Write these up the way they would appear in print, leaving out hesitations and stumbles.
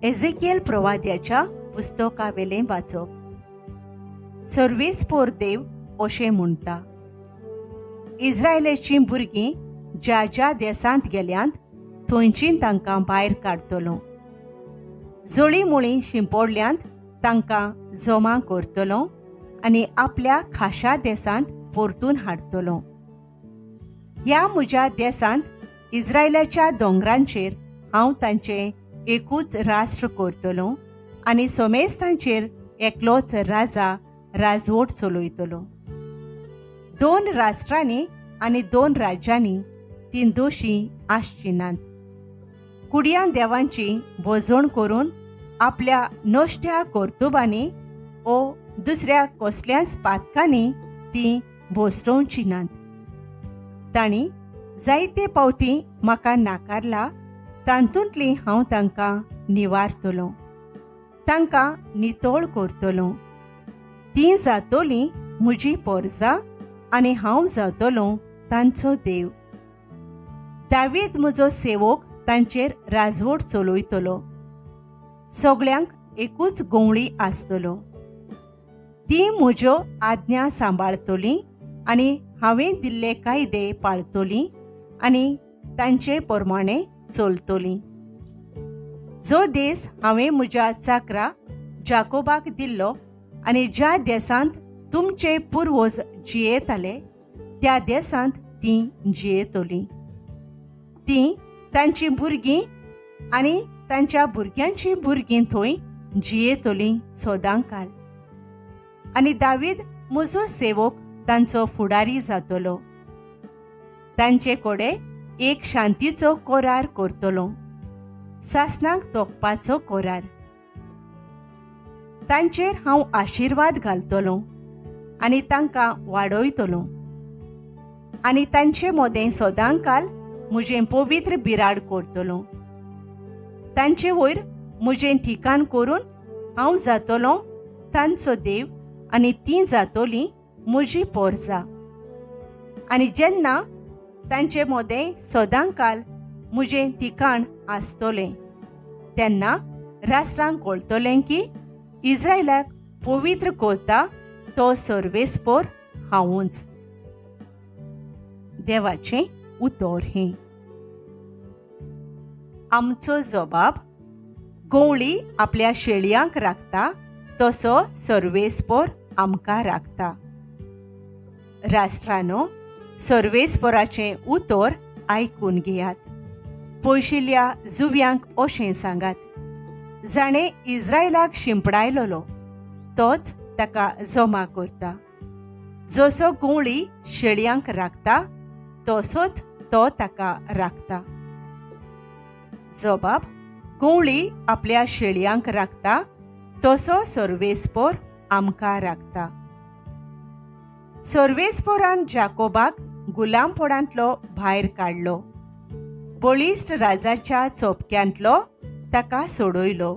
एझेकियल प्रवाद्याच्या पुस्तकावेलें वाचप. सर्वेस्पोर देव अशें म्हणटा, इस्रायलाचीं भुरगीं ज्या ज्या देशांत गेल्यांत थंयची तांकां भायर काडटलो. जळीं मुळीं शिंपडल्यांत तांकां जमा करतलो आनी आपल्या खाशा देशांत परतून हाडटलो. ह्या म्हज्या देशांत इस्रायलाच्या दोंगरांचेर हांव तांचें एकूच राष्ट्र करतलो आनी सोमेस्तांचेर एकलोच राजा राजवट चलयतलो. 2 राष्ट्रांनी आनी 2 राज्यांनी तीं दोशी आसचीं नात. कुडयां देवांची भोजवण करून आपल्या नश्ट्या कर्तुबांनी ओ दुसऱ्या कसल्याच पातकांनी तीं भोसटोवचीं नात. तांणी जायते पावटी म्हाका नाकारला, तातूंतली हांव तांकां निवारतलो, तांकां नितळ करतलो. तीं जातोली म्हजी पोरजा आनी हांव जातलो तांचो देव. दावीद म्हजो सेवक तांचेर राजवट चलयतलो. सगळ्यांक एकूच गोंवळी आसतलो. तीं म्हज्यो आज्ञा सांबाळतलीं आनी हांवें दिल्ले कायदे पाळतलीं आनी तांचे प्रमाणे चलतलीं. जो देश हांवें म्हज्या चाकरा जाकोबाक दिल्लो आनी ज्या देशांत तुमचे पुर्वज जियेताले त्या देशांत तीं जियेतलीं. तीं तांचीं भुरगीं आनी तांच्या भुरग्यांचीं भुरगीं थंय जियेतलीं सदांकाल. आनी दावीद म्हजो सेवक तांचो फुडारी जातलो. तांचे कडेन एक शांतीचो करार करतलो, सासणाक तोखपाचो करार. तांचेर हांव आशिर्वाद घालतलो आनी तांकां वाडयतलो आनी तांचे मदें सदांकाल म्हजें पवित्र बिराड करतलो. तांचे वयर म्हजें ठिकाण करून हांव जातलो तांचो देव आनी तीं जातलीं म्हजी पोरजा. आनी जेन्ना तांचे मदें सदांकाल म्हजें ठिकाण आसतलें तेन्ना राष्ट्रांक कळटलें की इस्रायलाक पवित्र करता तो सर्वेस्पोर हांवूच. देवाचें उतर हें. आमचो जबाब, गोंवळी आपल्या शेळयांक राखता तसो सर्वेस्पोर आमकां राखता. राष्ट्रानो, सर्वेस्पोराचें उतर आयकून घेयात. पयशिल्ल्या जुव्यांक अशें सांगात, जाणें इस्रायलाक शिंपडायलोलो तोच ताका जमा करता. जसो गोंवळी शेळयांक राखता तसोच तो ताका राखता. जबाब, गोंवळी आपल्या शेळयांक राखता तसो सर्वेस्पोर आमकां राखता. सर्वेस्पोरान जाकोबाक गुलामपणांतलो भायर काडलो, बळिश्ट राजाच्या चोपक्यांतलो ताका सोडयलो.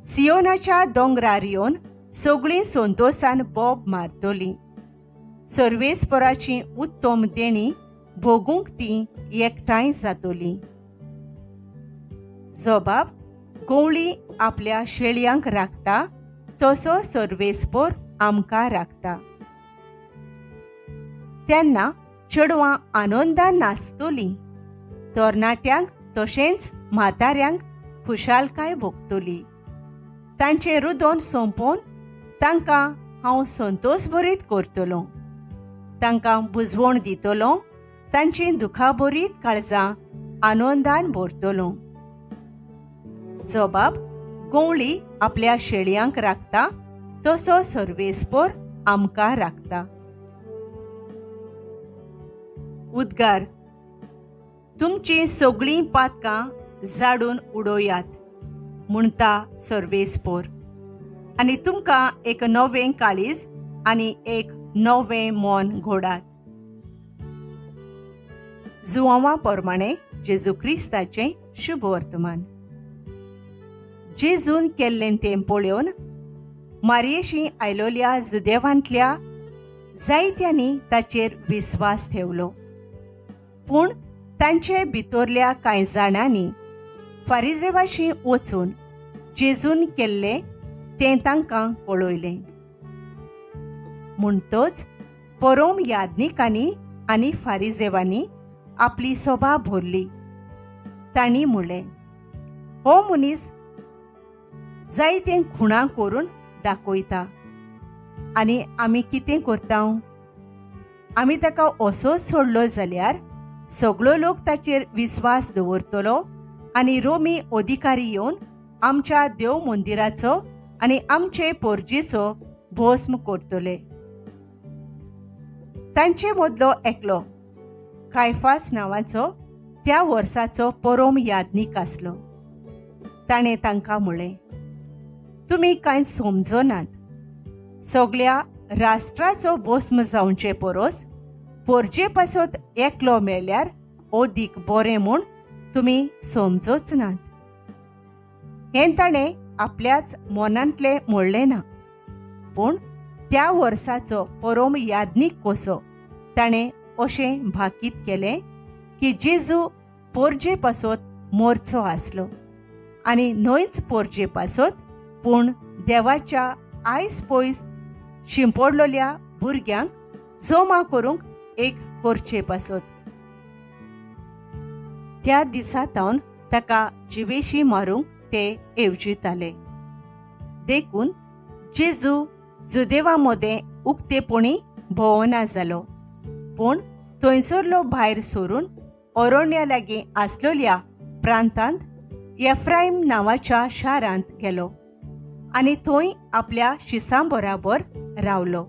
सियोनाच्या दोंगरार येवन सगळीं संतोसान बोब मारतलीं. सर्वेस्पोराची उत्तम देणी भोगूंक तीं एकठांय जातलीं. जबाब, गोंवळी आपल्या शेळयांक राखता तसो सर्वेस्पोर आमकां राखता. तेन्ना चेडवां आनंदान नाचतलीं, तरणाट्यांक तशेंच म्हाताऱ्यांक खुशालकाय भोगतली. तांचें रुदोन सोंपोवन तांकां हांव संतोशभरीत करतलो, तांकां बुजवण दितलो, तांचीं दुखाभरीत काळजां आनंदान भरतलो. जबाब, गोंवळी आपल्या शेळयांक राखता तसो सर्वेस्पोर आमकां राखता. उद्गार, तुमचीं सगळीं पातकां जाडून उडोयात म्हणटा सर्वेस्पोर, आनी तुमकां एक नवें काळीज आनी एक नवें मन घोडात. जुवांवा प्रमाणे जेजू क्रिस्ताचें शुभ वर्तमान. जेजून केल्लें तें पळोवन मारयेशी आयलोल्या जुदेवांतल्या जायत्यांनी ताचेर विस्वास ठेवलो. पूण तांचे भितरल्या कांय जाणांनी फारिजेवाशी वचून जेजून केल्लें तें तांकां पळयलें. म्हणटच परोम याज्ञिकांनी आनी फारिजेवांनी आपली सभा भरली. तांणी म्हणलें, हो मनीस जायतें खुणां करून दाखयता आनी आमी कितें करता? आमी ताका असोच सोडलो जाल्यार सगळो लोक ताचेर विस्वास दवरतलो आनी रोमी अधिकारी येवन आमच्या देव मंदिराचो आनी आमचे पोरजेचो भस्म करतले. तांचे मदलो एकलो कायफास नांवाचो त्या वर्साचो परोम याज्ञीक आसलो. ताणें तांकां म्हणलें, तुमी कांय समजनात. सगळ्या राष्ट्राचो भस्म जावचे परस पोरजे पासत एकलो मेल्यार अदीक बरें म्हूण तुमी समजोच नात. हें ताणें आपल्याच मनांतलें म्हणलें ना, पूण त्या वर्साचो परोम याज्ञीक कसो ताणें अशें भाकीत केलें की जेजू पोरजे पासत मोरचो आसलो आनी न्हयच पोरजे पासत पूण देवाच्या आयस पयस शिंपडलेल्या भुरग्यांक जमा करूंक एक करचे पासत. त्या दिसा तावन ताका जिवेशी मारूंक ते येवजिताले. देखून जेजू जुदेवा मदें उक्तेपणी भोंवना जालो, पूण थंयसरलो भायर सरून अरण्या लागीं आसलेल्या प्रांतांत एफ्रायम नांवाच्या शारांत गेलो आनी थंय आपल्या शिसां बराबर रावलो.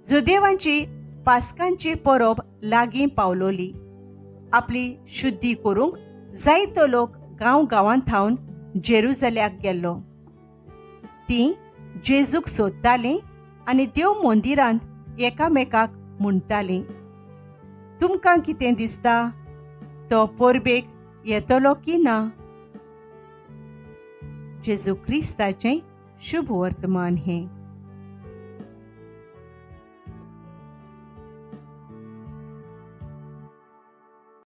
जुदेवांची पास्कांची परब लागीं पावलोली. आपली शुद्धी करूंक जायतो लोक गांव गांवांत थावन जेरुजल्याक गेल्लो. तीं जेजूक सोदतालीं आनी देव मंदिरांत एकामेकाक म्हणटालीं, तुमकां कितें दिसता, तो परबेक येतलो की ना? जेजू क्रिस्ताचें शुभ वर्तमान हें.